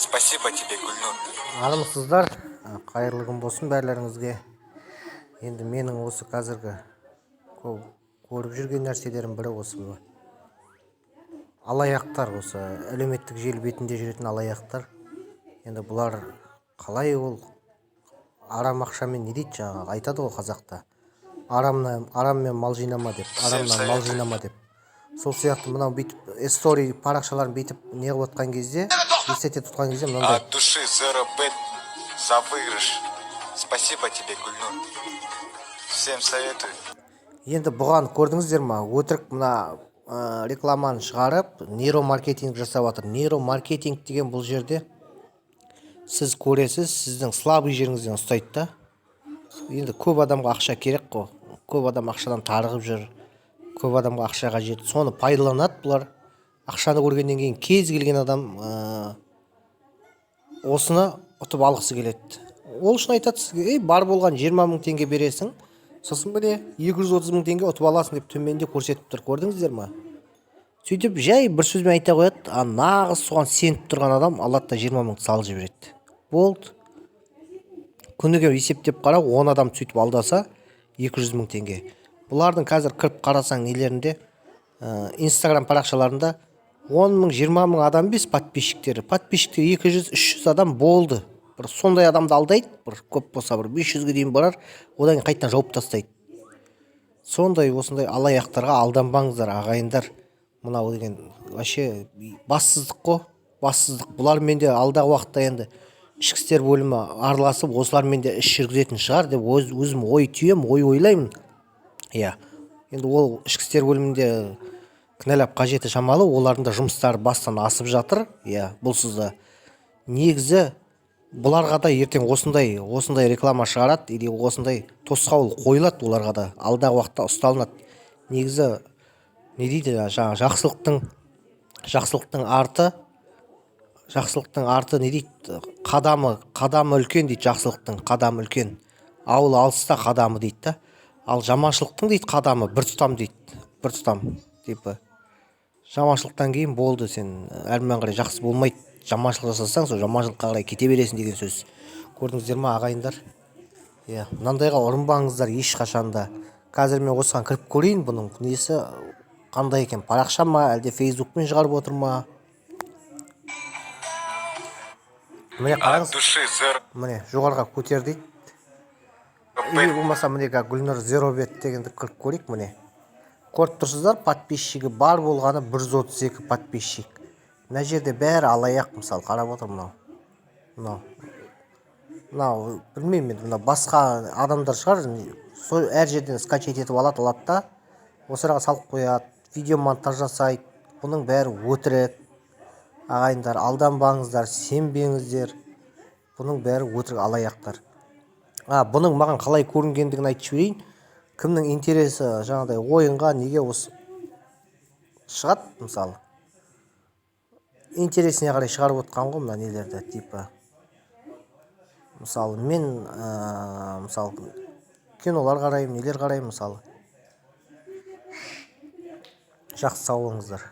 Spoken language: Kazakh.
Спасибо тебе, Гульнур. Армысыздар, қайырлы күн болсын бәрлеріңізге. Енді менің осы қазіргі көріп жүрген нәрселерім бірі осы мына алаяқтар, осы әлеуметтік желі бетінде жүретін алаяқтар. Енді бұлар қалай ол арам ақшамен, не дейді, жаңағы айтады ғой қазақта, арамнан, араммен мал жинама деп, Всем арамнан мал советую. жинама деп. Сол сияқты мынау бүйтіп стори парақшаларын бүйтіп не қылып отқан кезде, листать етіп отқан кезде мынандай. От души Zero Bet за выигрыш. Спасибо тебе, Гульнур. Всем советую. Енді бұған, көрдіңіздер ма, өтірік мына рекламаны шығарып, нейромаркетинг жасап жатыр. Нейромаркетинг деген бұл жерде сіз көресіз, сіздің слабый жеріңізден ұстайды да. Енді көп адамға ақша керек қой, көп адам ақшадан тарығып жүр, көп адамға ақша қажет, соны пайдаланады бұлар. Ақшаны көргеннен кейін кез келген адам осыны ұтып алғысы келеді. Ол үшін айтады сізге: «Ей, бар болған 20 000 теңге бересің, сосын міне 230 мың теңге ұтып аласың», — деп төменде көрсетіп тұр, көрдіңіздер ма? Сөйтіп жай бір сөзбен айта қояды, а нағыз соған сеніп тұрған адам алады да 20 мыңды салып жібереді, болды. Күніге есептеп қара, 10 адам сөйтіп алдаса, 200 мың теңге. Бұлардың қазір кіріп қарасаң нелерінде, инстаграм парақшаларында 10 мың, 20 мың адам емес подписчиктері, подписчиктер 200-300 адам болды. Бір сондай адамды алдайды, бір көп болса бір 500-ге дейін барар, одан кейін қайтадан жауып тастайды. Сондай осындай алаяқтарға алданбаңыздар, ағайындар. Мынау деген вообще бассыздық қой, бассыздық. Бұлармен де алдағы уақытта енді ішкі істер бөлімі араласып, осылармен де іс жүргізетін шығар деп өзім ой түйем, ой ойлаймын, иә. Енді ол ішкі істер бөлімінде кінәлап қажеті шамалы, олардың да жұмыстары бастан асып жатыр, иә. Бұлсыз да негізі бұларға да ертең осындай осындай реклама шығарады или осындай тосқауыл қойылады, оларға да алдағы уақытта ұсталынады. Негізі не дейді жаңағы, жақсылықтың арты не дейді, қадамы үлкен дейді, жақсылықтың қадамы үлкен, ауыл алыста қадамы дейді да. Ал жаманшылықтың, дейді, қадамы бір тұтам дейді, бір тұтам. Типа жаманшылықтан кейін болды, сен әрмен қарай жақсы болмайды. Жаманшылық жасасаң, сол жаманшылыққа қарай кете бересің деген сөз. Көрдіңіздер ма, ағайындар? Иә, мынандайға ұрынбаңыздар ешқашан да. Қазір мен осыған кіріп көрейін, бұның несі қандай екен, парақша ма, әлде фейсбукпен шығарып отыр ма? Міне, От қараңыз. души Zero Міне, жоғарыға көтер дейді или Bet. болмаса міне, Гүлнұр Зеробет дегенді кіріп көрейік. Міне, көріп тұрсыздар, подписчигі бар болғаны 132 подписчик. Мына жерде бәрі алаяқ. Мысалы, қарап отыр, мынау білмеймін енді, мынау басқа адамдар шығар. Сол әр жерден скачать етіп алады да, осы араға салып қояды, видео монтаж жасайды. Бұның бәрі өтірік, ағайындар, алданбаңыздар, сенбеңіздер, бұның бәрі өтірік, алаяқтар. А бұның маған қалай көрінгендігін айтып жіберейін. Кімнің интересі жаңағыдай ойынға, неге осы шығады, мысалы, интересіне қарай шығарып отқан ғой мына нелерді. Типа мысалы мен мысалы кинолар қараймын, нелер қараймын мысалы. Жақсы, сау болыңыздар.